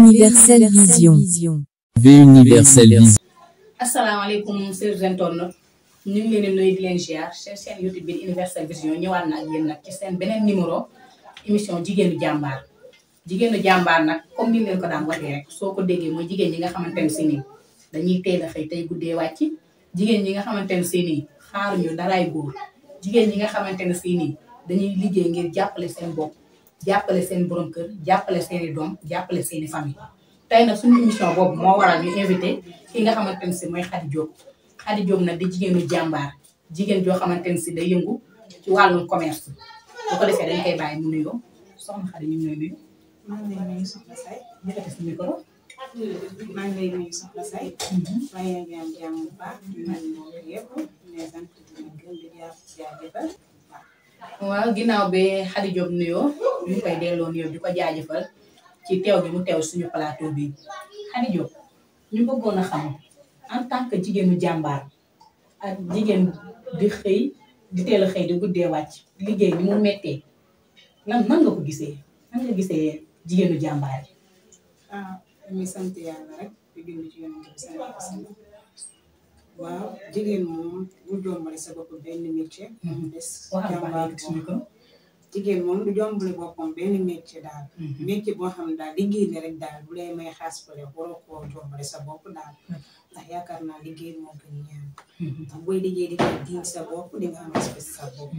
Universelle Vision. V Universelle Vision. asalaamaaleykum chers internautes ñu ngi leen di nuyu di leen ziar seen YouTube bi Universelle Vision ñëwaat na ak yéen nag ci seen beneen numéro émission jigéenu jàmbaar nag comme ni leen ko daan waxee rek soo ko déggee mooy jigéen ñi nga xamante ne si nii dañuy teel a xëy tey guddee wàcc jigéen ñi nga xamante ne si nii xaaruñu daraay góor jigéen ñi nga xamante ne si nii dañuy liggéey ngir jàppale seen bopp jàppale seen borom kër jàppale seeni doom jàppale seeni famille tey nag suñu émission boobu moo waral ñu invité ki nga xamante ne si mooy Khady Diop nag di jigéenu jàmbaar jigéen joo xamante ne si day yëngu ci wàllum commerce bu ko defee dañ koy bàyyi mu nuyoo soxna Khady ñu ngi lay nuyu. maa ngi lay nuyu soxna Say. jëkkati si micro. maa ngi lay nuyu soxna Say. maa ngi leen di am jàmm bu baax. di nuyu yëpp di leen sant di leen gërëm di jaajëfal. waaw ginnaaw bi Khady Diop nuyoo ñu ngi koy delloo nuyoo di ko jaajëfal ci teew gi mu teew suñu plateau bi Khady Diop ñu bëggoon a xam en tant que jigéenu jàmbaar ak jigéen di xëy di teel a xëy di guddee wàcc liggéey ni mu méttee nan nga ko gisee nan nga gisee jigéenu jàmbaar yi. dañuy sant yàlla rek di julli ci yonent bi sallallahu alayhi wa sallam. waaw jigéen moom bu jombale sa bopp benn métier. mu des jàmbaar moom jigéen moom du jombale boppam benn métier daal. métier boo xam ne daal liggéey la rek daal bu lay may xaas pare waroo koo jombale sa bopp daal. ndax yaakaar naa liggéey moo gën ñaan. ndax booy liggéey di ko diin sa bopp di nga am respect sa bopp.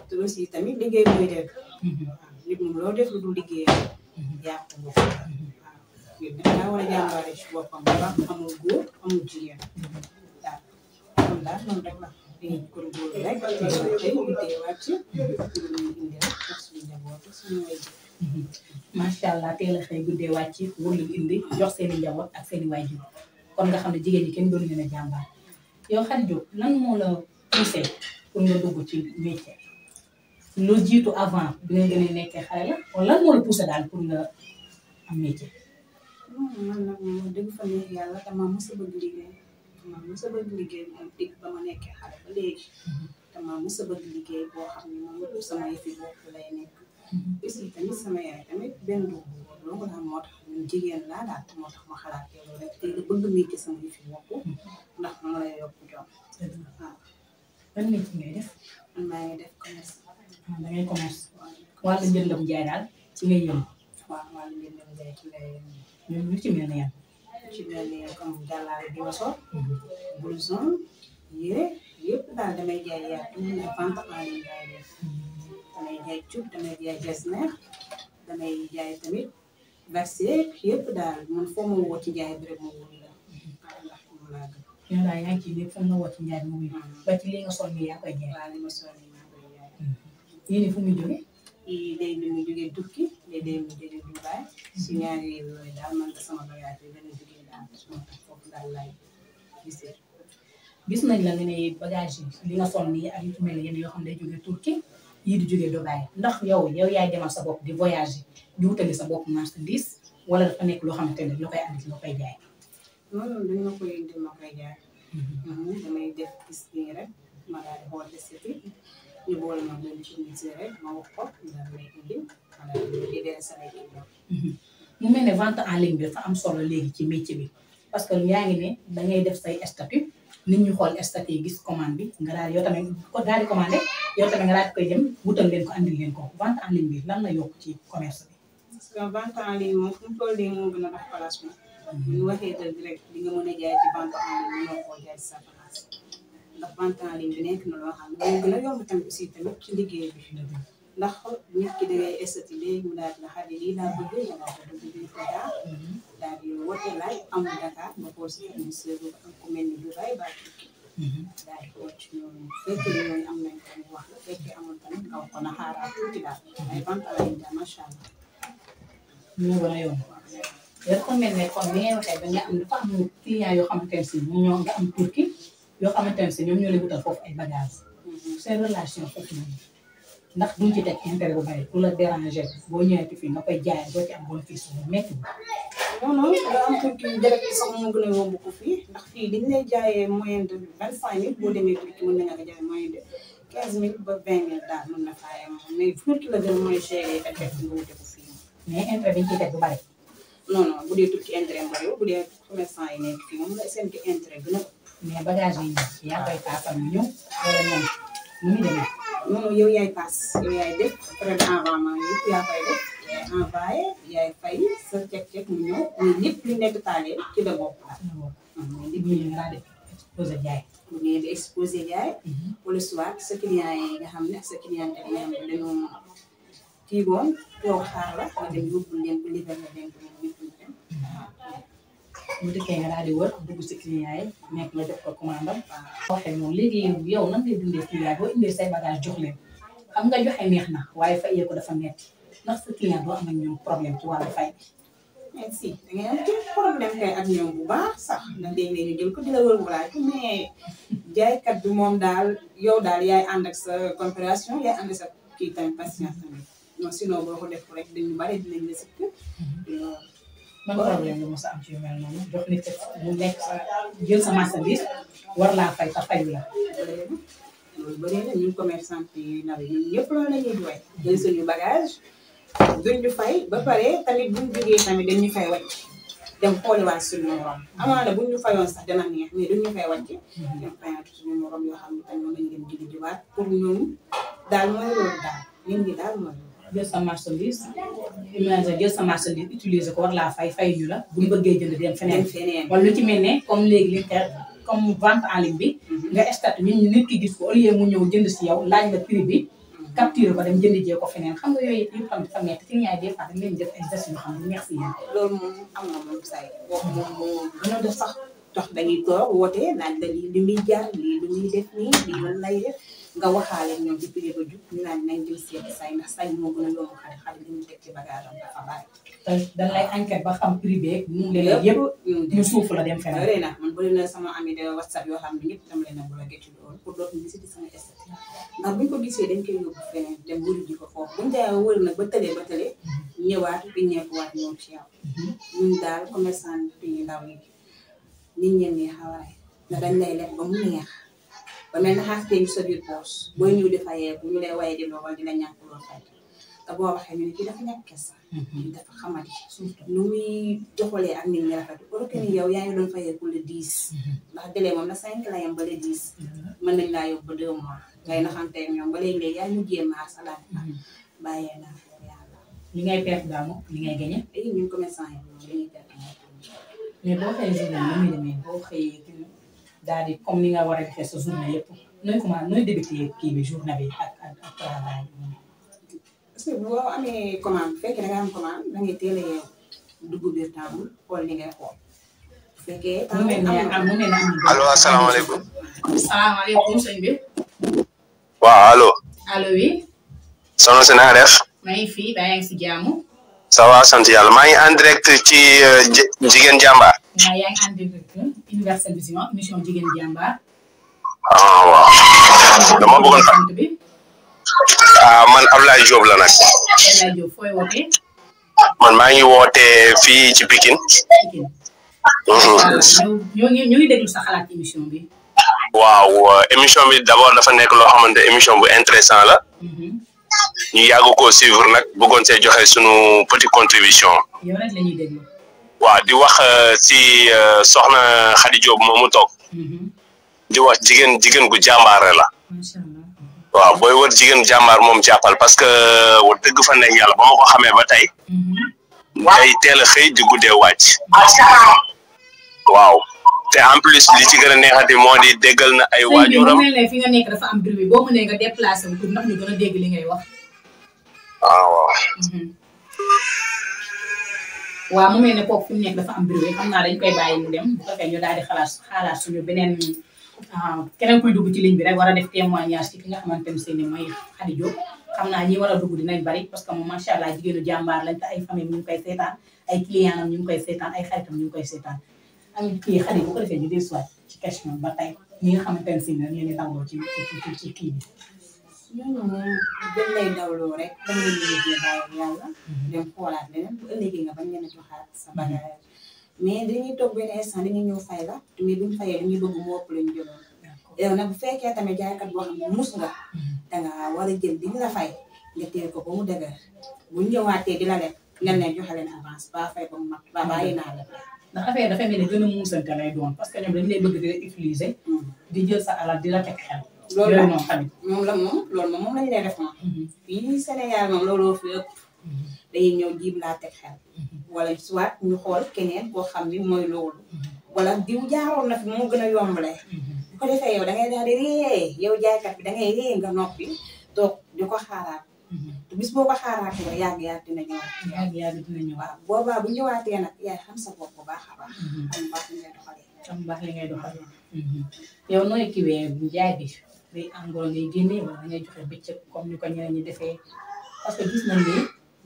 te aussi tamit liggéey booy def. waaw nit moom loo def lu dul liggéey yàqu nga ko. waaw nit daa war a jàmbaare ci boppam bu baax amul góor amul jigéen. kon daal noonu rek la dañuy góorgóorlu rek tey guddee wàcc ñu indi rek ak suñu njaboot suñu waajur. macha allah teel a xëy guddee wàcc wóor leen indi jox seen i njaboot ak seen i waajur kon nga xam ne jigéen ñi kenn doon leen a jàmbaar yow Khady Diop lan moo la poussé pour nga dugg ci métier lu jiitu avant bi nga gën a nekkee xale la wala lan moo la poussé daal pour nga am métier. man nag moom dëgg fa neex yàlla dama mës a bëgg liggéey. dama mës a bëgg liggéey moom digg ba ma nekkee xale ba léegi. dama mës a bëgg liggéey boo xam ne moom sama yëfi bopp lay nekk. aussi tamit sama yaay tamit benn dugub loolu daal moo tax ñun jigéen laa daal moo tax ma xalaat loolu rek te bëgg métier sama yëfi bopp ndax moo lay yokk jom. waaw. ban métier ngay def. man maa ngi def commerce. da ngay commerce. wàllu njëndam jaay daal ci ngay yëngu. waaw wàllu njëndam jaay ci lay yëngu. ñun ñu ci mel ne yan. ci mel ni comme gàllaay bi ma sol. blouson yére yëpp daal damay jaay yaatu ne vente en ligne laay def. damay jaay cuub damay jaay jesner damay jaay tamit verser yëpp daal man foo ma woo ci jaay bi rek ma woo la. ndax mu laa gën. yow daal yaa ngi ciy lépp fu mu la woo ci njaay mi ba ci li nga sol nii yaa koy jaay. waaw li ma sol nii maa koy jaay. yéen fu muy jógee. léegi li mu jógee Turquie léegi mu jógee Dubaï si ñaari réew yooyu daal man sama bagage yi dana jógee daal foofu daal laay gisee. gis nañ la nga ne bagage yi li nga sol nii ak yu ci mel ne yenn yoo xam ne day jógee Turquie yii di jógee Dubaï ndax yow yaay demal sa bopp di voyager di wutali sa bopp marchandise wala dafa nekk loo xamante ne loo koy andi loo koy jaay. noonu dañ ma koy indil ma koy jaay. damay def gis nii rek ma daal di xool recette ñu boole ma benn fournisseur rek ma wax ko daal may indi ma daal di libéré samay clients. mu mel ne vente en ligne bi dafa am solo léegi ci métier bi parce que yaa ngi ne da ngay def say statut nit ñu xool statut yi gis commande bi nga daal yow tamit ko daal di commandé yow tamit nga daal di koy dem wutal leen ko andil leen ko vente en ligne bi lan la yokk ci commerce bi. parce que vente en ligne moom fu mu toll nii moo gën a dox place moom. bu ñu waxee dëgg rek di nga mën a jaay ci vente en ligne mënoo koo jaay ci sa place ndax vente en ligne bi nekk na loo xam ne moo gën a yomb tamit aussi tamit ci liggéey bi. ndax nit ki da ngay estati léegi mu daal di la Khady lii laa bëgg nga daal di dugg biir Dakar daal di wote laaj amul Dakar nga xool si fournisseur bi am ku mel ni Dubaï ba Turquie daal di xool ci ñooñu fekkee ñooñu am nañ ko wax la fekkee amul tamit nga wax ko na xaaral tuuti daal ay vente en ligne daal macha allah. ñoo gën a yomb yow dafa mel ne comme ni ngay waxee da nga am dafa am client yoo xamante ne si ñoo nga am Turquie yoo xamante ne si ñoom ñoo lay wutal foofu ay bagages. seen relation foofu noonu ndax duñ ci teg intérêt bu bari pour la déranger boo ñëwee ci fii nga koy jaay doo ci am bénéfice bu métti. non non nga am Turquie direct sax moo gën a yomb ko fii ndax fii dañ lay jaayee moyen de 25 000 boo demee Turquie mën nañu ko jaay moyen de 15 000 ba 20 000 daal mën na faa yem mais Turquie la gën a mooy cher nga wute ko fii. mais intérêt bi ñu ciy teg bu bari. non non bu dee tukki intérêt bari bu dee commerçant yi nekk fii moom la seen ki intérêt gën a mais bagage yi yaa koy paasal ñu ñëw wala moom nu muy demee. non yow yaay paas yow yaay def frais d'envoi yëpp yaa koy def yaay envoyé yaay fay sa cek mu ñëw mais lépp li nekk taalee ci la bokk la. li muy nga def exposé jaay. bu ngeen di exposé jaay. wala soit sa client yi nga xam ne ak sa client yi nga xam ne dañoo kii woon toog xaar la nga dem yóbbu leen ko libéré leen ko ñëpp ñu dem. bu dëkkee nga daal di wër dugg si client yi nekk nga jox ko commande am. waxee moom léegi yow nan ngay dundee client boo indee say bagage jox leen xam nga joxe neex na waaye fayee ko dafa metti ndax sa client doo am ak ñoom problème ci wàllu fay bi. mais si da ngay am ci problème kay ak ñoom bu baax sax ndax léeg-léeg ñu jël ko di la wër walaay mais jaaykat bi moom daal yow daal yaay ànd ak sa coopération yaay ànd sa kii tamit patience tamit non sinon boo ko def rek dañu bari dinañ la sikk. ban problème nga mos a am ci yu mel noonu jox nit mu nekk sa jël sa marchandise war laa fay te fayu la. loolu bëri na ñun commerçant yi ndaw yi ñun ñëpp loolu la ñuy jooy jël suñu bagage duñ ñu fay ba pare tamit buñ jógee tamit dañ ñu fay wàcc dem xooliwaat suñu morom amaana buñ ñu fayoon sax dana neex mais duñ ñu fay wàcc dem fayaat suñu morom yoo xam ne tamit moom lañ dem jigi jiwaat pour ñun daal mooy loolu daal ñun ñi daal mooy jël sa marchandise imagine jël sa marchandise utiliser ko war laa fay ñu la buñ bëggee jënd dem feneen wala lu ci mel ne comme léegi li comme vente en ligne bi nga statut ñun nit ki gis ko au lieu mu ñëw jënd si yow laaj la prix bi capture ko dem jënd jee ko feneen xam nga yooyu yëpp xam dafa metti ci ñaay des fois dañ leen def ay gestes yoo xam ne neex si yéen. loolu moom am na moom say boobu moom moo gën a def sax tax dañuy toog woote naan la lii li muy jaar lii lu muy def nii lii lan lay def nga waxaale ñoom di prix ba jub ñu naan nañ jëm seeti say ndax say moo gën a yomb xale li ñu teg ci bagage am dafa bari. te dañ lay enquête ba xam prix beeg mu ngi leen yëpp ñu suuf la dem feneen. bëri na man bëri na sama ami de WhatsApp yoo xam ne ñëpp dama leen a bloqué ci loolu pour dootuñu gisati sama statut ndax buñ ko gisee dañ koy yóbbu feneen dem wëri ji ko foofu buñ dee wër nag ba tëlee ñëwaat bi ñeekuwaat ñoom ci yow ñun daal commerçant yi ndaw yi nit ñeen ñi xawaay na dañ lay lekk ba mu neex ba mel na xaas teñ sa biir poche booy ñëw di fayeeku ñu lay waye di loo wala di la ñàkk loo fay te boo waxee ñu ne kii dafa ñàkk kesa dafa xamadi nu muy joxalee ak nit ñi rafetu pour que ni yow yaa ngi doon fayeeku le 10 ndax délai moom la 5 la yem ba le 10 mën nañ laa yóbbu ba 2 mois ngay naxanteeg ñoom ba léegi-léegi yaa ñu jéem a salaat bàyyee naa yàlla li ngay perte daal moom li ngay gagné. ay ñun commerçant yi moom dañuy perte mais boo xëyee journée ni muy demee boo xëyee daal di comme ni nga war a defee sa journée yëpp nooy commencé nooy débuté kii bi journée bi ak travail bi. parce que boo amee commande bu fekkee da nga am commande da ngay teel a yeewu dugg biir table xool li ngay xool bu fekkee. mu mel ne am mu mel ne am. allo asalaamaaleykum. salaamaaleykum sëñ bi. waaw allo. allo oui. soxna si na nga def. maa ngi fi maa ngi si jàmm. ça va sant yàlla maa ngi en direct ci jigéen jàmbaar. waaw yaa ngi en direct Universel Vision émission jigéen jàmbaar. ah waaw. dama bëggoon xam. man Ablaye Diop la nag. Ablaye Diop fooy wootee. man maa ngi wootee fii ci Pikine. Pikine. ñu ngi déglu sa xalaat ci émission bi. waaw émission bi d'abord dafa nekk loo xamante émission bu intéressant la. ñu yàgg ko suivre nag bëggoon see joxe sunu petite contribution. yow rek la ñuy déglu. waaw di wax si soxna Khady Diop moomu toog. di wax jigéen gu jàmbaare la. macha allah. waaw booy wër jigéen jàmbaar moom jàppal parce que wax dëgg fa nekk yàlla ba ma ko xamee ba tey. day teel a xëy di guddee wàcc. waaw te en plus li ci gën a neexati moo di déggal na ay waajuram. sëñ bi fi nga nekk dafa am bruit boo mënee nga déplacé wu pour ndax ñu gën a dégg li ngay wax. waaw. waaw mu mel ne kooku fi mu nekk dafa am bruit xam naa dañ koy bàyyi mu dem bu fekkee ñu daal di xalaat suñu beneen keneen kuy dugg ci ligne bi rek war a def témoignage ci ki nga xamante ne seen mooy Khady Diop xam naa ñi war a dugg dinañ bari parce que moom macha allah jigéenu jàmbaar lañ te ay famille ñu ngi koy seetaan ay client am ñu ngi koy seetaan ay xaritam ñu ngi koy seetaan am kii Khady bu ko defee ñu dellusiwaat ci question ba tey ñi nga xamante ne si ne ñu ne dawloo ci kii bi. ñooñu moom dañ lay dawloo rek dañ lay liggéey bàyyi yàlla. dem xoolaat leneen bu ëllëgee nga bañ leen a joxaat sa bagage mais dañuy toog benn instant dañuy ñëw fay la mais buñ fayee dañuy bëgg mu ëpp lañu jëloon. yow nag bu fekkee tamit jaaykat boo xam ne mus nga danga war a jël di la fay nga téye ko ba mu dëgër buñ ñëwaatee di la lekk ngeen leen joxe leen avance ba fay ba mu mat ba bàyyi naa la ndax affaire dafay mel ni gën a muusante lay doon parce que ñoom dañu lay bëgg di la utiliser di jël sa alal di la teg xel loolu la noonu tamit moom la moom loolu moom lañu lay def moom fii Sénégal moom looloo fi ëpp dañuy ñëw jiib laa teg xel wala soit ñu xool keneen koo xam ni mooy loolu wala diw jaaroon na fi moo gën a yombale bu ko defee yow da ngay daal di ree yow jaaykat bi da ngay ree nga noppi toog di ko xaaraat te bis boo ko xaaraatee ba yàgg dina ñëwaat yàgg dina ñëwaat boobaa bu ñëwaatee nag yaay xam sa bopp bu baax a baax xam baax li ngay doxalee xam baax li ngay doxalee yow nooy kiwee njaay bi day engrais ngay génne wala da ngay joxe bëccëg comme ni ko ñeneen ñi defee parce que gis nañ ni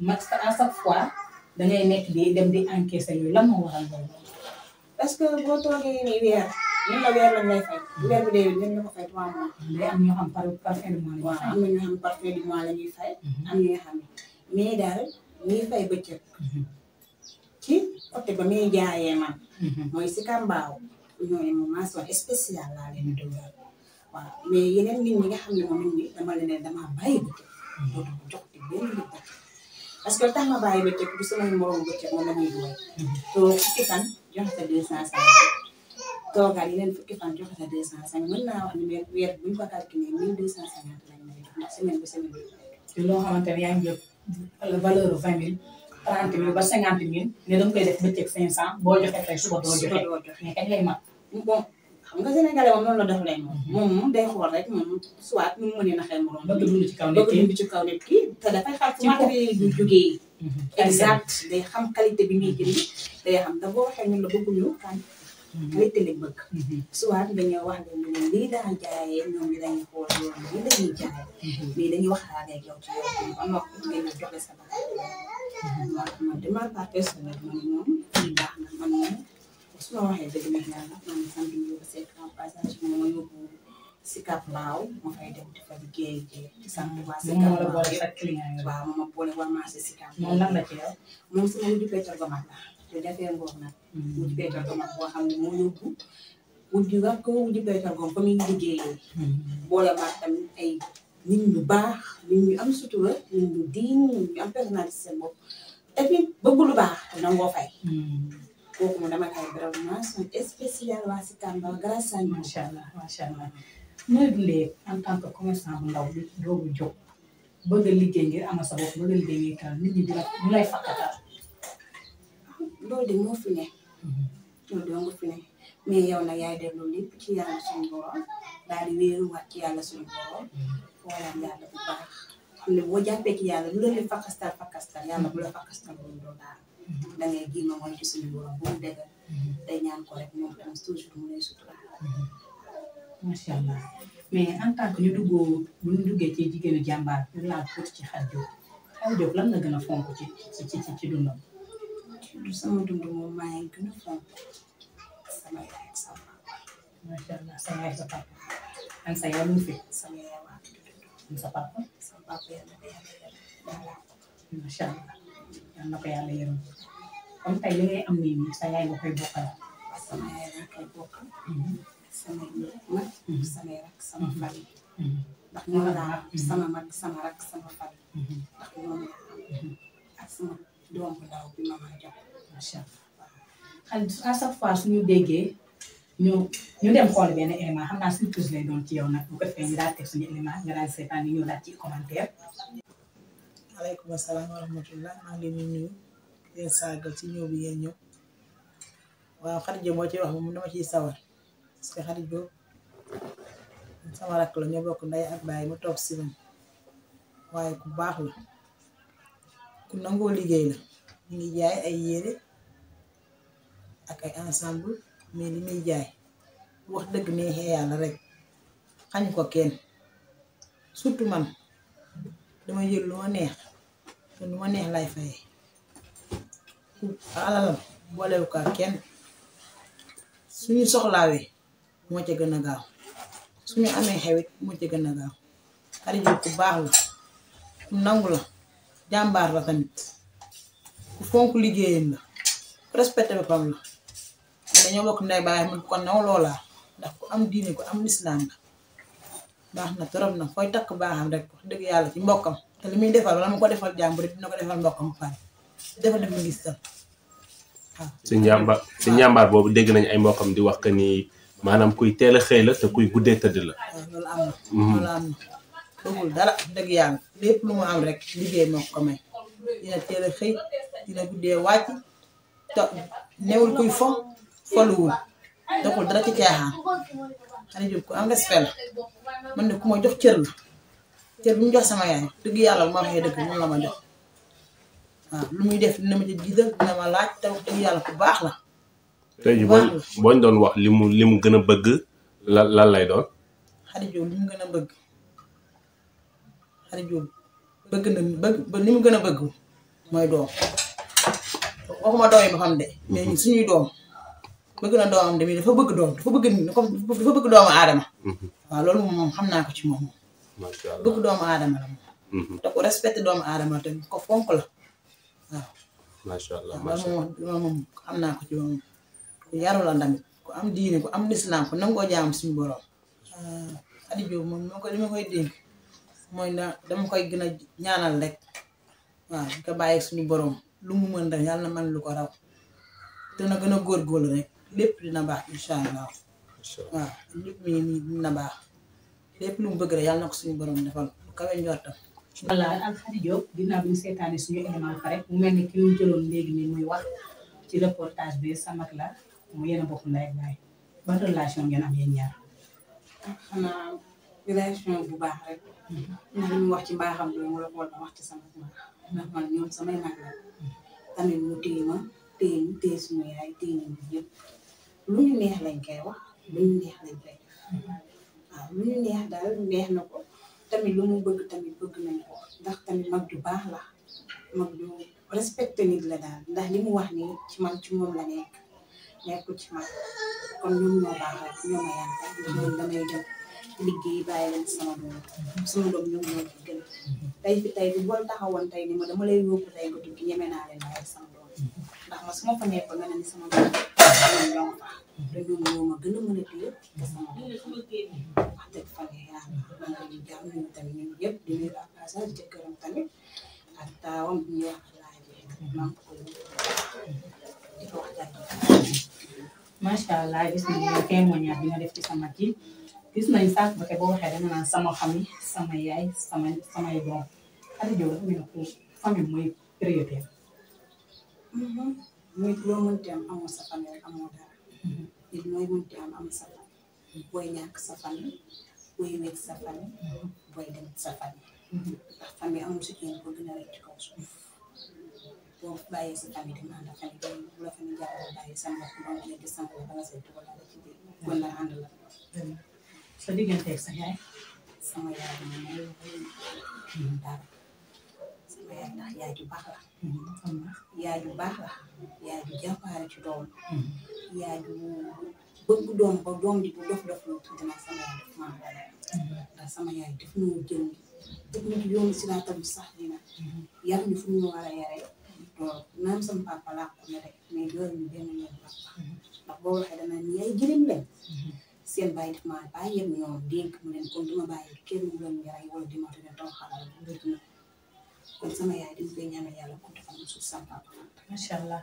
max à chaque fois da ngay nekk di dem di encaisser yooyu lan moo waral loolu parce que boo toogee nii weer ñun la weer lañ lay fay weer bi dee ñun la ko fay 3 mois day am ñoo xam par fin de mois waaw am na ñoo xam par fin du mois la ñuy fay am ñoo xam ne mais daal ñuy fay bëccëg ci côté ba muy jaayee man mooy si kambaaw ñooñu moom mention spéciale laa leen di dugal waaw mais yeneen nit ñi nga xam ne moom nit ñi dama leen dama bàyyi bëccëg dootu jox te benn bëccëg parce que tax ma bàyyi bëccëg du samay moroom bëccëg moom la ñuy dugal too fukki fan joxe sa 250 toogaat yeneen fukki fan joxe sa 250 mën naa wax ni weer bu ñu ko calculé 1250 lañ may jox ndax semaine ba semaine bi loo xamante ne yaa ngi jël valeur 20 000 30 000 ba 50 000 ne danga koy def bëccëg 500 boo joxe tey suba doo joxe mais kañ lay mat bon xam nga sénégalais moom noonu la def lay moom day xool rek moom soit nu mu mënee naxee morom bëgg dund ci kaw nit ki bëgg dund ci kaw nit ki te dafay xam fu matériel du jógee exact day xam qualité bi muy jënd day xam da boo waxee ñun la bëgguñu kan qualité lañ bëgg soit dañoo wax ne lii daan jaayee ñoom ñi dañuy xool loolu lii la ñuy jaayee mais dañuy waxaale ak yow ci yow ba noppi nga ñu joxe sa bagage man de ma part personnelle man moom baax na man moom su ma waxee dëgg nag yàlla man sant ñu yóbbu seen passage moom ma yóbbu Sicap Mbao ma fay dem di fa liggéey ci sant waa Sicap Mbao waaw moom ma boole waa marché Sicap moom lan la ci yow moom sama wujju peccor ga mag la te defee ngoog nag wujju peccor ga mag boo xam ne moo yóbbu wujju ga ko wujju peccor goom fa muy liggéeyee boole maag tamit ay nit ñu baax nit ñu am sutura nit ñu diin nit ñu am personnalité seen bopp te fi bëgg lu baax te nangoo fay kooku moom dama koy beral mention spéciale waa Sicap Mbao grâce à ñu macha allah nooy dundee en tant que commerçant bu ndaw bi doogu jóg bëgg a liggéey ngir amal sa bopp bëgg a liggéey ngir taal nit ñi ñu lay fakkatal loolu de moo fi ne loolu doo nga fi ne mais yow nag yaay def loolu lépp ci yàlla suñu borom daal di wéeruwaat ci yàlla suñu borom xoolal yàlla bu baax xam ne boo jàppee ci yàlla lu la leen fakastal yàlla bu la fakastal loolu doo daal da ngay jéem a mooy ci suñu borom bu mu dëggal day ñaan ko rek moom tamit toujours mu lay suturaal macha allah mais en tant que bu ñu duggee ci jigéenu jàmbaar ñu laal tuuti ci Khady Diop lan nga gën a fonk ci dundam. sama dund moom maa ngi gën a fonk sama yaay ak sama papa. macha allah sa yaay sa papa. an sa yaay lu fi. sama yaay waa sa papa. sama papa yàlla na ko yàlla yërëm. macha allah yàlla na ko yàlla yërëm comme tey li ngay am nii sa yaay nga koy bokkal. sama yaay laa koy bokkal. sama mag sama rak sama famille ndax ñoo laa sama mag sama rak sama famille ndax ñoom laa ak sama doom bu ndaw bi ma mën a jox macha allah à chaque fois suñu déggee ñu dem xool benn élément xam naa surprise lay doon ci yow nag bu ko defee ñu daal teg suñu élément nga daal seetaan ni ñëw daal ci commentaire. aleykum asalaam wa rahmatullah maa ngi leen di nuyu leen saagal ci ñëw bi ngeen ñëw waaw Khady Diop moo ci wax moom dama ciy sawar parce que Khady Diop sama rakk la ñoo bokk ndey ak baay mu toog si man waaye ku baax la ku nangoo liggéey la ñu ngi jaay ay yére ak ay ensemble mais li muy jaay wax dëgg neexee yàlla rek xañ ko kenn surtout man dama jël lu ma neex te lu ma neex lay fayee alalam boolewu ko kenn suñu soxlaawee moo ca gën a gaaw suñu amee xewit moo ca gën a gaaw Khady Diop ku baax la ku nangu la jàmbaar la tamit ku fonk liggéeyam la ku respecté boppam la dañoo bokk ndey baay man ko naw loolaa ndax ku am diine ku am lislaam la baax na torop na fooy takk baaxam rek wax dëgg yàlla ci mbokkam te li muy defal wala mu ko defal jàmbur dina ko defal mbokkam pare dafa def gis tam waaw. si njàmbaar boobu dégg nañ ay mbokkam di wax que ni maanaam kuy teel a xëy la te kuy guddee tëdd la. waaw loolu am na. loolu am na bëggul dara dëgg yàlla lépp lu mu am rek liggéey moo ko may dina teel a xëy dina guddee wàcc te newul kuy foluwul doxul dara ci caaxaan Khady Diop ku am respect la man de ku ma jox cër la cër bu mu jox sama yaay dëgg yàlla bu ma waxee dëgg moom la ma jox waaw lu muy def dina ma ci jiital dina ma laaj te wax dëgg yàlla ku baax la. tey jii booñ doon wax li mu gën a bëgg lan lay doon. Khady Diop li mu gën a bëgg Khady Diop li mu gën a bëgg mooy doom waxuma doom yi ba xam de mais suñuy doom bëgg na doomam de mais dafa bëgg doom dafa bëgg doomu aadama. waaw loolu moom xam naa ko ci moom. macha allah bëgg doomu aadama la moom. te ko respecté doomu aadama te ko fonk la waaw. macha allah loolu moom xam naa ko ci moom ku yaru la ndamit ku am diine ku am lislaam ku nangoo jaam suñu borom. Khady Diop moom li ma koy dégg mooy dama koy gën a ñaanal rek waaw di ko bàyyi suñu borom lu mu mën rek yàlla na man lu ko raw dina gën a góorgóorlu rek lépp dina baax incha allah waaw lépp mi nii dina baax lépp lu mu bëgg rek yàlla na ko suñu borom defal kawe njortam. voilà ak Khady Diop ginnaaw bi ñu seetaanee suñu élément pare mu mel ni ki ñu jëloon léegi nii muy wax ci reportage bi sa mag la mu yéen a bokk ndey ak baay ban relation ngeen am yéen ñaar. xanaa relation bu baax rek. ndax li mu wax ci mbaaxam bi mu la ko wax ci sama mbaax ndax man ñoom samay mag la tamit mu téye ma téye suñu yaay téye ñu ñëpp lu ñu neex lañ koy wax lu ñu neex lañ koy def waaw lu ñu neex daal neex na ko tamit lu mu bëgg tamit bëgg nañ ko ndax tamit mag ju baax la mag ju respecté nit la daal ndax li mu wax ni ci man ci moom la nekkul ci man kon ñoom ñoo baax rek ñoo ma yaakaar ndax man damay dem liggéey bàyyi leen sama doom ñoom ñoo ci gën tey bi bool taxawoon tey ni ma dama lay yóbbu tey nga tukki ñeme naa leen bàyyi sama doom ndax ma su ma fa nekkoon nga ne ni sama doom ñoo fa te ñoom ñoo ma gën a mën a téye te sama doom wax dëgg fa ne yàlla man la ñu jàmm ñu tamit ñun yëpp di nuyu ak passage jëkkëram tamit ak taawam bu ñuy wax laajee man ko di ko wax jàmm. macha allah gis nañu témoignage bi nga def ci sama ji gis nañ sax ba tey boo waxee danga naan sama famille sama yaay samay doom Khady Diop dafa mel ni famille mooy priorité. muy loo mënti am amoo sa famille rek amoo dara. nit mooy mënti am sa famille. booy ñàkk sa famille booy wéet sa famille. booy dem sa famille. ndax famille amul si kenn ko gën a rek ci kaw suuf boo bàyyee sa famille dem ànd ak famille bu la famille jàppale bàyyi sa mbokk doon la gis sànq la ba nga say dugal la ci biir kon la ànd la. sa digganteeg sa yaay. sama yaay moom dara sama yaay ndax yaay ju baax la. yaay ju baax la yaay ju jàmbaare ci doom. yaay ju bëgg doom ba doom di bu dof lu tuuti nag sama yaay def maa dara ndax sama yaay def ñu jël def ñu ci yoonu si laa tam sax dina yar ñu fu ñu war a yaree loolu naam sama papa laa ko ne rek mais yooyu ñu benn ñoom papa ndax boo waxee dana ni yaay jërim leen seen bàyyi def maa bàyyi yem ñoom dénk mu leen kon duma bàyyi kenn mu leen yaray wala di ma te taw xalal ngir na kon sama yaay dañ koy ñaanal yàlla ko defal mu suuf sama papa macha allah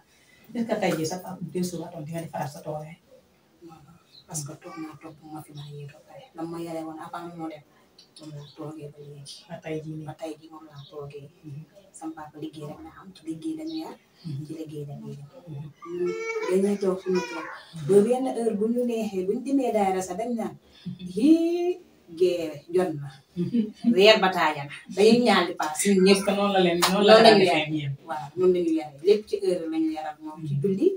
est-ce que tey jii sa papa desu waatoon di nga defaraat sa tool parce que toog naa toog ma fi bàyyi ba pare lam ma yare woon avant moo dem moom laa toogee ba léegi ba tey jii moom laa toogee sama papa liggéey rek na xam ci liggéey dañu yar ci liggéey dañuy dem dañuy toog fi ñu toog ba benn heure bu ñu neexee buñ demee daara sax dañ naan géewe jot na weer ba taaja na dañuy ñaan di paas ñun ñëpp noonu la leen yare waaw noonu lañu yare lépp ci heure lañu yaral moom ci julli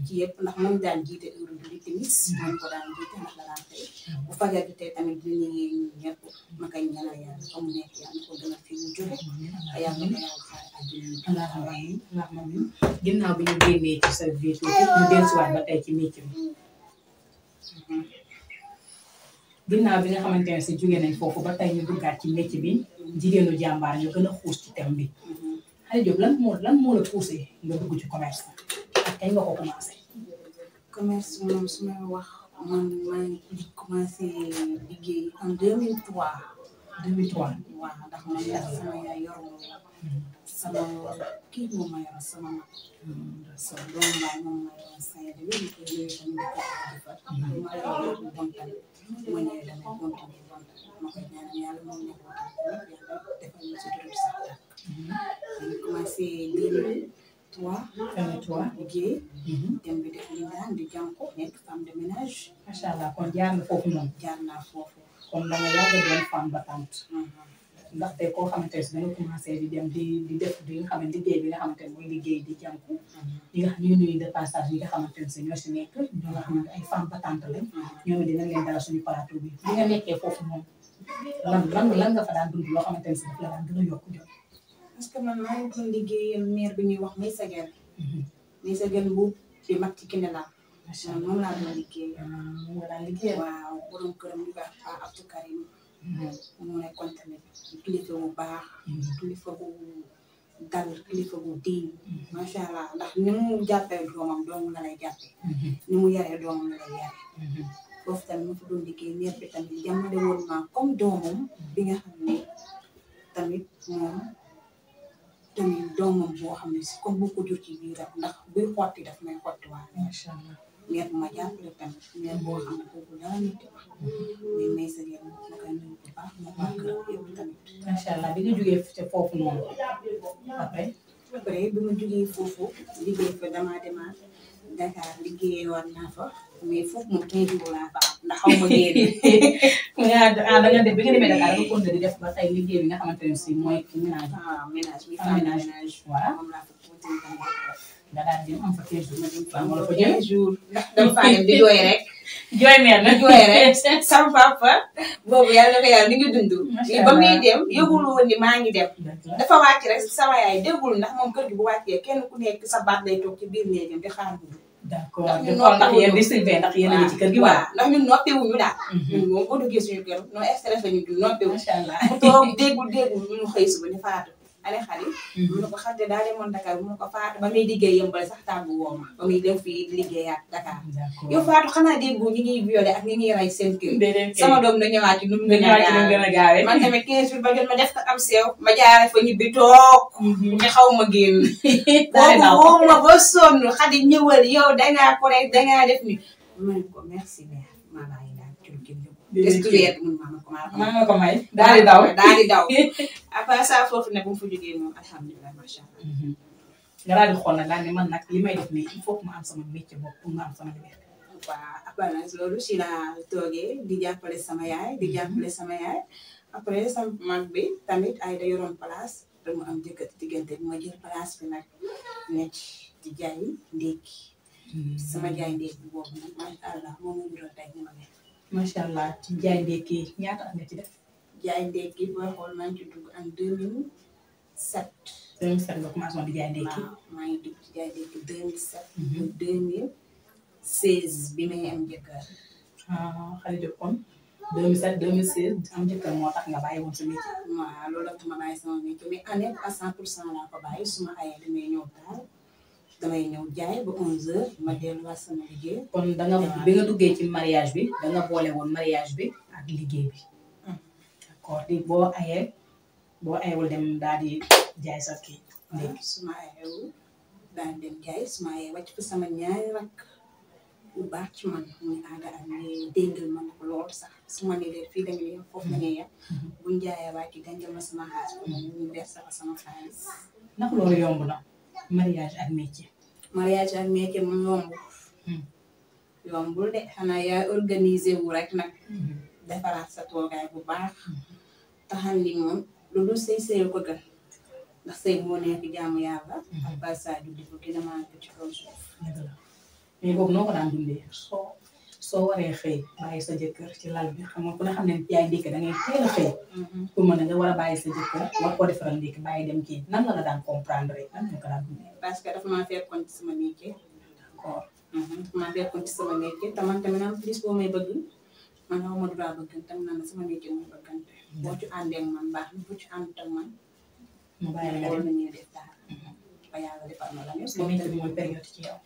ci yëpp ndax moom daan jiite heure julli timis moom ko daan jiite ndax la daan tey bu fajar bi tey tamit dinañu yee ñun ñëpp ma koy ñaanal yàlla fa mu nekk yàlla ko gën a fi mu jóge yàlla ko yàlla xaar àddina ginnaaw bi ñu génnee ci sa vie tuuti ñu dellusiwaat ba tey ci métier bi ginnaaw bi nga xamante ne si jóge nañ foofu ba tey ñu duggaat ci métier bi jigéenu jàmbaar ñu gën a xuus ci thème bi Khady Diop lan moo la poussé nga dugg ci commerce ak kañ nga ko commencé. commerce moom su ma wax man maa ngi commencé liggéey en 2003. 2003 waaw ndax man sama yaay yor sama kii moom ma yor sama mag so doom baay moom ma yor saya de ñu ko ñëwee tamit di ko defar ma yor bon tamit ma ñëwee damay bon tamit bon ma koy ñaanal yàlla moom nekk bon tamit yàlla defal ñu si dërëm sax ñu commencé 2003 liggéey dem bi def li daan di jànko nekk femme de ménage macha allah kon jaar na foofu noonu jaar naa foofu kon da nga yàgg doon femme battante ndaxte koo xamante ne si da nga commencé di dem di def di nga xam ne liggéey bi nga xamante ne mooy liggéey di jànku ñi nga xam ñu nuyu de passage yi nga xamante ne si ñoo si nekk ñoo nga xamante ay femme battante lañ ñoom dinañ leen dara suñu plateau bi bi nga nekkee foofu moom lan nga fa daan dund loo xamante ne si daf la daan gën a yokk jom parce que man maa ngi doon liggéeyal maire bi ñuy wax Maysa Gueye bu di mag ci Kinéla moom laa doon liggéey moom nga daan liggéey waaw borom këram ñu ko wax Pa Abdou Karim mu nekkoon tamit kilifa bu baax kilifa bu dal kilifa bu diin macha allah ndax ni mu jàppee doomam doomu la lay jàppee ni mu yaree doomam la lay yaree foofu tamit mu fa doon liggéey maire bi tamit jàmmale woon ma comme doomam bi nga xam ne tamit moom tamit doomam boo xam ne si comme bu ko jur ci biiram ndax buy xotti daf may xotti waa macha allah maire bu ma jàppale tamit maire boo xam ne kooku dara nit wax mais Maysa Gueye ma koy nuyu bu baax ma waa kër yëpp tamit macha allah bi nga jógee ca foofu noonu après bi ma jógee foofu liggéey fa damaa demaat Dakar liggéeyee war naa fa mais foofu moom 15 jours laa fa am ndax xaw ma génne da nga def bi nga demee Dakar nga continué di def ba tey liggéey bi nga xamante ne si mooy ménage ménage bi ménage voilà moom laa fa continué tamit nga daal di am fa 15 jours ma dem fa wala fa 15 jours ndax dama faa dem di jooy rek jooy meer na jooy rek sama papa boobu yàlla na ko yàlla ni ngi dund ba muy dem yëgul woon ni maa ngi dem dafa wàcc rek sama yaay déggul ndax moom kër gi bu wàccee kenn ku nekk sa baat lay toog ci biir néegam di xaar mu dugg d'accord di xool ndax yéen di surveiller ndax yéen a ngi ci kër gi waaw ndax ñun noppiwuñu daal ñun moom boo duggee suñu kër non stress lañu dul noppiwu macha allah mu toog déggul ñu xëy suba ni faatu ale xale mu ne ko xam ne daa demoon Dakar mu ne ko faatu ba muy liggéey yëmbale sax tàggu woo ma ba muy dem fii liggéeyaat Dakar yow faatu xanaa déggu ñi ngi violé ak ñi ngi rey seen kër sama doom na ñëwaat ci nu mu gën a gaawee man tamit 15 jours ba jot ma def ko am seew ma jaare fa ñibbi toog te xaw ma génn boobu woo ma ba sonn xadi ñëwal yow dangaa ko rek dangaa def ni ma ne ko merci mère maa bàyyi daal ci lu génn est-ce que weer mun maa nga ko may daal di daw après ça foofu ne bu mu fa jógee moom alhamdulilah macha allah. nga daal di xool nag daal ne man nag li may def nii il faut que ma am sama métier bopp pour ma am sama liberté. waaw après nag loolu si la toogee di jàppale sama yaay après sama mag bi tamit ay da yoroon place te mu am jëkkër diggante bi ma jël place bi nag nekk di jaay ndékki sama jaay ndékki boobu nag macha allah moom mu doon tey ni ma mel. macha allah ci jaay ndékki ñaata at nga ci def. jaay ndékki booy xool maa ngi ci dugg en 2007. 2007 nga commencé woon di jaay ndékki. waaw maa ngi dugg ci jaay ndékki 2007. 2016 bi may am jëkkër. xale de kon 2007 2016 am jëkkër moo tax nga bàyyi woon sa métier. waaw loolu la ma bàyyi sama métier mais année à 100% laa ko bàyyi suma ayee damay ñëw daal damay ñëw jaay ba 11h ma delluwaat sama liggéey. kon da nga bi nga duggee ci mariage bi da nga boole woon mariage bi ak liggéey bi. d'accord di boo ayewul dem daal di jaay sa kii. léegi suma ayewul daal dem jaay suma ayee wàcc fa sama ñaari rakk bu baax ci man muy aada ak ñi déngal ma ko lool sax su ma nee fii dañu yem foofu la ñuy yem buñ jaayee wàcc dencal ma sama xaalis ba ñu verse ko sama xaalis. ndax loolu yomb na mariage ak métier. mariage ak métier mu yombul de xanaa yaa organisé wu rek nag. defaraat sa toogaay bu baax. taxal ni moom lu dul sëy ko gën ndax sëy moo nekk jaamu yàlla. ak passage di ko gën a màgg ci kaw suuf. mais boobu noo ko daan dundee soo waree xëy bàyyi sa jëkkër ci lal bi xam nga ku ne xam ne yaay ndékki da ngay teel a xëy. pour mën a nga war a bàyyi sa jëkkër war koo defaral ndékki bàyyi dem kii nan la daan comprendre nan nga ko daan dundee. parce que dafa maa fekkoon ci sama métier. d'accord. dafa maa fekkoon ci sama métier te man tamit am plus boo may bëgg man xaw ma droit bëgg tamit naan sama métier mooy bëggante. boo ci àndee man baax na boo ci ànd ak man. mu bàyyi la nga xool nañuy def daal. ba yàlla defal ma la ne. sa métier bi mooy période ci yow.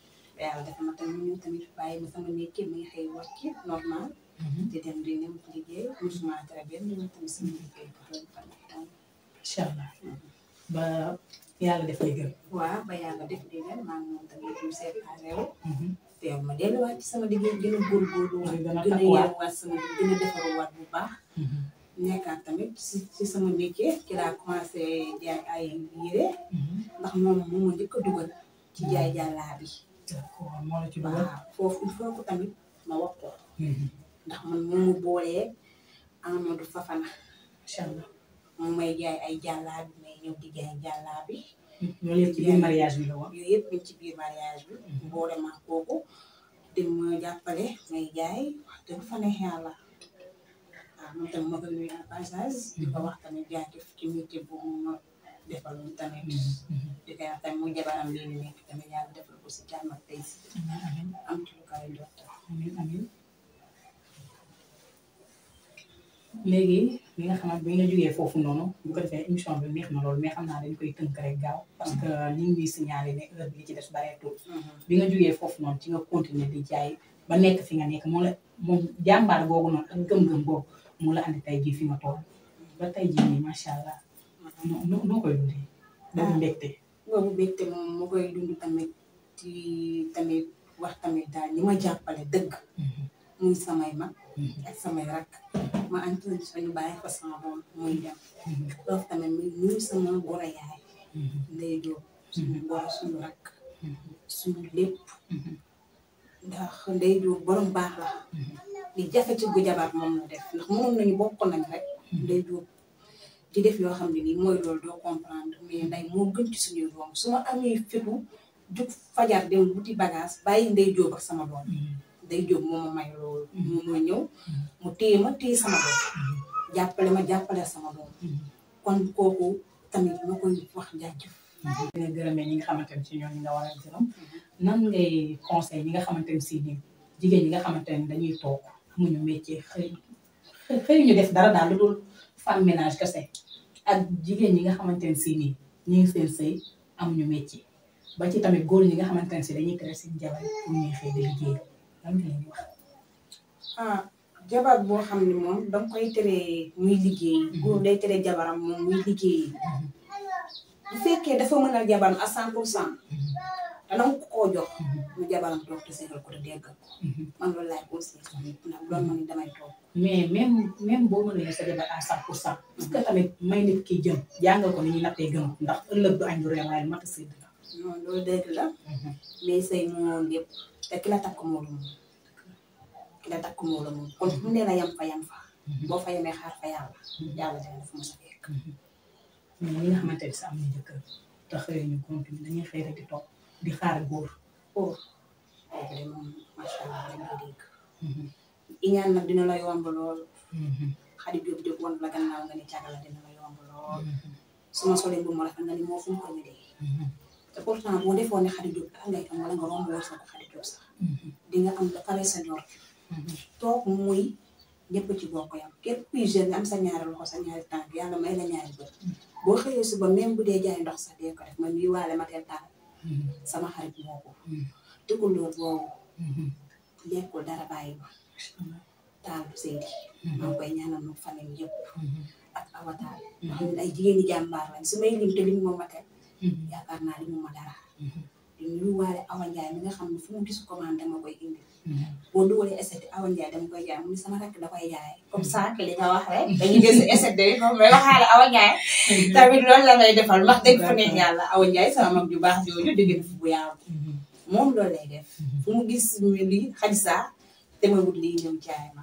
yàlla def ma tamit ñu tamit bàyyi ma sama métier muy xëy wàcc normal. di dem di ñëw liggéey musuma tere benn ñu tamit sama liggéey ko xëy incha allah ba yàlla def lay gën. waaw ba yàlla def li ngeen maa ngi moom tamit ñu séparé wu. teew ma delluwaat ci sama liggéey gën a góorgóorlu gën a yeewaat sama gën a defaruwaat bu baax. nekkaat tamit si sama métier ci laa commencé jaay ay yére ndax moom moo ma njëkk a dugal ci jaay jàllaa bi. d'accord moo la ci dugal. waaw foofu il faut que tamit ma wax ko. ndax man moomu boolee Amadou Fafana. incha allah moom may jaay ay jàllaa bi may ñëw di jaay jàllaa bi. loolu yëpp ci biir mariage bi la woon. yooyu yëpp ñu ci biir mariage bi. boole ma kooku di ma jàppale may jaay wax dëgg fa neex yàlla. waaw moom tamit ma koy nuyu en passage. di ko wax tamit jaajëf ci métier boobu ma defal ñu tamit. di koy wax tamit mu jabaram lii ni nekk tamit yàlla defal ko si jàmm ak tey si. am ci lu kawe njort. amiin amiin. léegi li nga xamante bi nga jógee foofu noonu bu ko defee émission bi neex na loolu mais xam naa dañ koy tënk rek gaaw parce que ñu ngi signalé ne heure bi li ci des bareetul. bi nga jógee foofu noonu ci nga continuer di jaay ba nekk fi nga nekk moom jàmbaar googu noonu ak gëm-gëm boobu moo la andi tey jii fi nga toll ba tey jii nii macha allah. noo koy dundee. boobu mbégte. boobu mbégte moom moo koy dund tamit ci tamit wax tamit daal ñi ma jàppale dëgg. muy samay mag. ak samay rakk. ma antoon suñu bàyyi fa sama doom muy dem. loolu tamit muy sama goro yaay. Ndey Jóob suñu goro suñu rakk. suñu lépp. ndax Ndey Jóob borom baax la. li jafe ci gu jabaat moom la def ndax mënoon nañu bokk nañ rek. Ndey Jóob di def yoo xam ne nii mooy loolu doo comprendre mais nday moo gën ci suñuy doom su ma amee fitu jug fajar dem wuti bagage bàyyi Ndey Jóob ak sama doom. Ndey Jóob moo ma may loolu. moo ñëw mu téye ma téye sama doom. jàppale sama doom. kon kooku tamit ma koy wax jaajëf. dina gërëmee ñi nga xamante ne si ñoom ñi nga war a gërëm nan ngay conseil ñi nga xamante ne si nii jigéen ñi nga xamante ne dañuy toog amuñu métier xëy ñu def dara daal lu dul femme ménage kese ak jigéen ñi nga xamante ne si nii ñu ngi seen sëy amuñu métier ba ci tamit góor ñi nga xamante ne si dañuy tere seen jabar pour ñuy xëy di liggéey lan nga leen di wax. jabar boo xam ne moom danga koy tere muy liggéey. góor day tere jabaram moom muy liggéey. bu fekkee dafa mën a jabaram à 100%. dana ko koo jox. mu jabaram toog te seetal ko te déggal ko. man loolu laay conseillé. ndax loolu man damay toog. mais même boo mënee sa jabar à 100%. parce que tamit may nit ki jëm jàngal ko ni ñuy nattee gën ndax ëllëg du añ du reer waaye mat a sédd la. non loolu dëgg la. mais sëy moo lépp te ki la takk moo la moom. ki la takk moo la moom kon fu mu ne la yam fa. boo fa yemee xaar fa yàlla. yàlla dina la fa mos a fekk. mais ñi nga xamante ne sax am na jëkkër te xëy ñu continue dañuy xëy rek di toog di xaar góor. kooku de moom macha allah dañ koy dégg. iñaan nag dina la yomb lool. xarit jóg woon la gannaaw nga ni càggal dina la yomb lool. su ma solee bu ma rafet nga ni moo fu mu ko ñëwee. te pourtant boo defoon ne xarit jóg ak ngay am wala nga romb wër sa ko xarit jóg sax. di nga am ba pare sa njort. toog muy ñëpp ci bokk yam képp kuy jeune am sa ñaari loxo sa ñaari tànk yàlla may la ñaari bët. boo xëyee suba même bu dee jaay ndox sax dee ko def man mii waale ma teel taal. sama xarit boobu. tukulóor boobu. lekkul dara bàyyi ma. taal Seydi. maa ngi koy ñaanal mu famille yëpp. ak awataal. ndax ñun ay jigéen ñi jàmbaar lañ su may lim te lim moom ma teel. yaakaar naa limu ma dara. di nuyu waale Awa Ndiaye mi nga xam ne fu mu gis commande dama koy indi. boo dugalee essai Awa Ndiaye dama koy jaay mu ni sama rakk da koy jaay. comme ça que li nga wax rek. dañuy gis essai de moom may waxaale Awa Ndiaye. tamit loolu la ngay defal wax dëgg fa neex yàlla Awa Ndiaye sama mag ju baax jooju dégg na fu bu yaaw. moom loolu lay def. fu mu gis lii xadisa te ma wut lii ñëw jaay ma.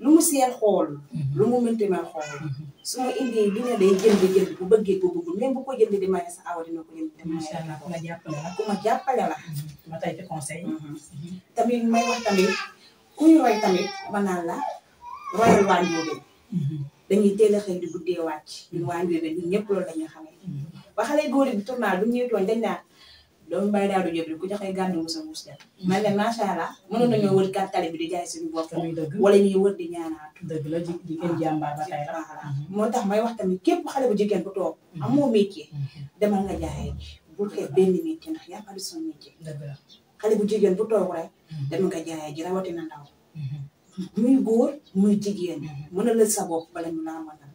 lu mu seen xool. lu mu mënti ma xool. su ma indee li ne day jënd bu bëggee ko bëggul même bu ko jënd di maye sa Awa dina ko jënd. macha allah ku ma jàppale la. ku ma jàppale la. ma tey ci conseil. tamit may wax tamit ku ñu roy tamit ma naan la royal waa Njóobeen. dañuy teel a xëy di guddee wàcc. ñun waa Njóobeen ñun ñëpp loolu la ñu xamee. ba xale góor yi di tournal bu ñuy tooñ dañ naan doomu Baye Daouda Diop ku joxe gàddu musa mus dem. man de macha allah mënoon nañoo wër tali bi di jaay suñu bopp. wala ñuy wër di ñaanaatu. dëgg la jigéen jàmbaar ba tey la. moo tax may wax tamit képp xale bu jigéen bu toog. amoo métier. demal nga jaayee ji bul xeeb benn métier ndax yaa ngi son métier. dëgg la xale bu jigéen bu toog rek. demal nga jaayee ji rawatina ndaw. muy góor muy jigéen. mën a lël sa bopp bala ñu laa mën a.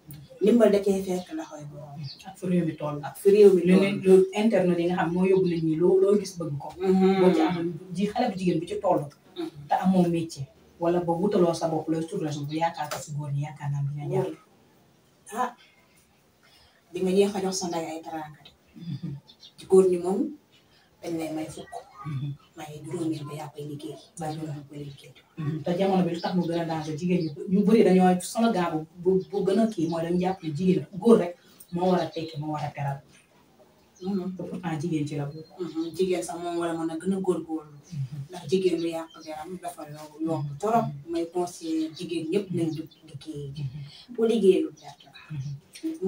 ndimbal da cee fekk la xoy borom ak fu réew mi toll ak fi réew mi lu ne lu internet yi nga xam moo yóbbu nit ñi loo gis bëgg ko boo ci amul xale bu jigéen bi ci toll te amoo métier wala ba wutaloo sa bopp lay turlasi bu yaakaar ko si góor ñi yaakaar naa dina ñaar ah di nga jeex a jox sa ndey ay teraanga ci góor ñi moom dañ lay may fukk may juróomeel ba yaa koy liggéey ba juróom koy liggéey te jamono bi lu tax mu gën a danger jigéen ñu bëri dañoo slogan bu gën a kii mooy dañu jàpp ne jigéen góor rek moo war a tekki moo war a teral te pourtant jigéen ci la bu jigéen sax moom war a mën a gën a góorgóorlu ndax jigéen lu yàq yaram dafa yomb torop may conseiller jigéen ñëpp nañ jóg liggéey bu liggéeyul perte la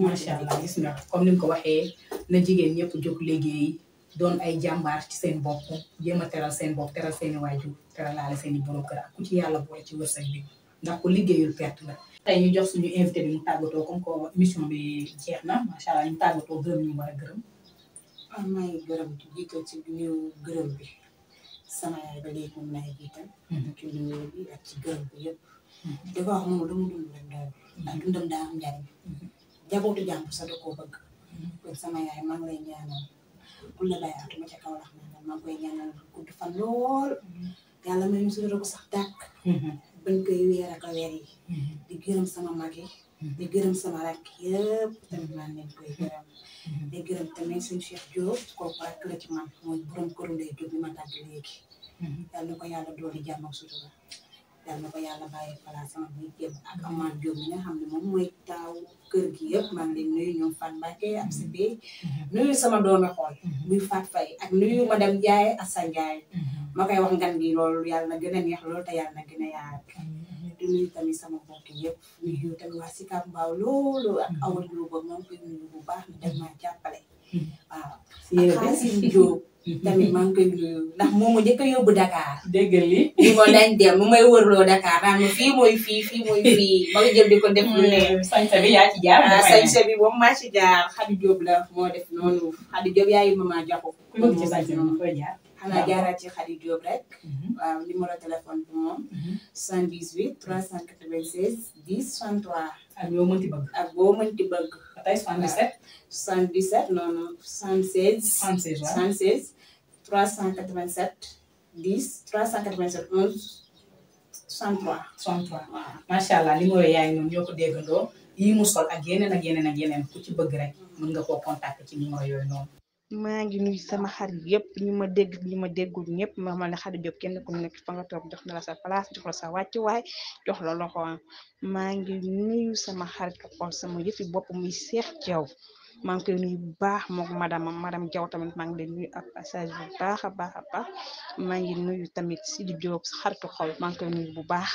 macha allah gis nga comme ni nga ko waxee na jigéen ñëpp jóg liggéey doon ay jàmbaar ci seen bopp jéem a teral seen bopp teral seeni waajur teral laale seeni borom kër ak ku ci yàlla boole ci wërsëg bi ndax ku liggéeyul perte la tey ñu jox suñu invité bi mu tàggatoo comme que émission bi jeex na macha allah ñu tàggatoo gërëm ñu war a gërëm may gërëm ci jiital ci ñu gërëm bi sama yaay ba léegi moom laay jiital ci nuyu bi ak ci gërëm bi yëpp dafa wax moom lu mu dund rek doy ndax dundam daa am njariñ jabootu jàmb sa da koo bëgg kon sama yaay maa ngi lay ñaanal ku la bay atuma ca kaw lax naa maa ngi koy ñaanal gudd fan lool yàlla may ñu sutura ko sax dàkk bañ koy weer ak weer yi di gërëm sama mag yi di gërëm sama rakk yëpp tamit maa leen koy gërëm di gërëm tamit suñu Cheikh Diop kooku rakk la ci man mooy borom këru Ndey Diop bi ma tàgg léegi yàlla na ko yàlla dooli jàmm ak sutura yàlla na ko yàlla bàyyi place sama muy jëm ak Amane Diop mi nga xam ne moom mooy taaw kër gi yëpp maa ngi leen nuyu ñoom Fat Mbacke am si bi nuyu sama doomi xool muy Fat Faye ak nuyu madame Ndiaye Assane Ndiaye ma koy wax ngan gi loolu yàlla na gën a neex loolu te yàlla na gën a yaat di nuyu tamit sama mbokk yëpp nuyu tamit waa Sicap Mbao loolu ak awal Diop moom koy nuyu bu baax na dañ maa jàppale waaw ak Xaasim Diop tamit maa ngi koy nuyu ndax moom mu njëkk a yóbbu Dakar dégg li ñu ko dañ dem mu may wërloo Dakar naan ma fii mooy fii mooy fii ma nga jël di ko def lu ne sañse bi yaa ci jaar sañse bi moom maa ci jaar Xadi Diop la moo def noonu Xadi Diop yaayu mama jaxu ku bëgg ci sañse bi koy jaar xanaa jaaraat ci Xadi Diop rek waaw numéro téléphone bi moom 78 396 10 63 ak yoo mënti bëgg ak boo mënti bëgg tey 77 noonu 76 76 387 10 387 11 63 63 macha allah numéro yaay noonu ñoo ko déggandoo yi mu sol ak yeneen ku ci bëgg rek mën nga koo contacter ci numéro yooyu noonu maa ngi nuyu sama xarit yëpp ñu ma dégg ñu ma déggul ñëpp ma xamal ne Xadi Diop kenn ku nekk fa nga toog jox na la sa place jox la sa wàccuwaay jox la loxo maa ngi nuyu sama xarit ko xool sama yëfi bopp muy Cheikh Diaw maa ngi koy nuyu bu baax moom madame Diaw tamit maa ngi leen nuyu ak passage bu baax a baax maa ngi nuyu tamit Sidi Diop xaritu xol maa ngi koy nuyu bu baax.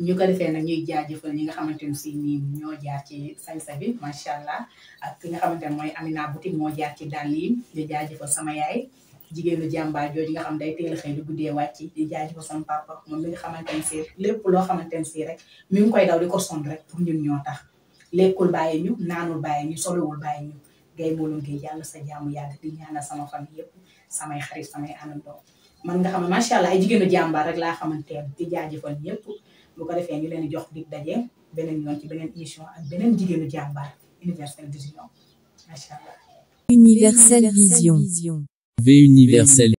ñu ko defee nag ñuy jaajëfal ñi nga xamante ne si nii ñoo jaar ci sañsa bi macha allah ak ki nga xamante ne mooy Amina Boutique moo jaar ci dàll yi di jaajëfal sama yaay jigéenu jàmbaar jooju nga xam day teel a xëy di guddee wàcc di jaajëfal sama papa moom mi nga xamante ne si lépp loo xamante ne si rek mi ngi koy daw di ko son rek pour ñun ñoo tax lekkul bàyyi ñu naanul bàyyi ñu solowul bàyyi ñu gay moolum gi yàlla sa jaamu yàgg di ñaanal sama famille yëpp samay xarit samay àndandoo man nga xam ne macha allah ay jigéenu jàmbaar rek laa xamanteel di jaajëfal ñëpp bu ko defee ñu leen di jox dig daje beneen yoon ci beneen émission ak beneen jigéenu jàmbaar Universel Vision macha allah. Universel Vision. V Universel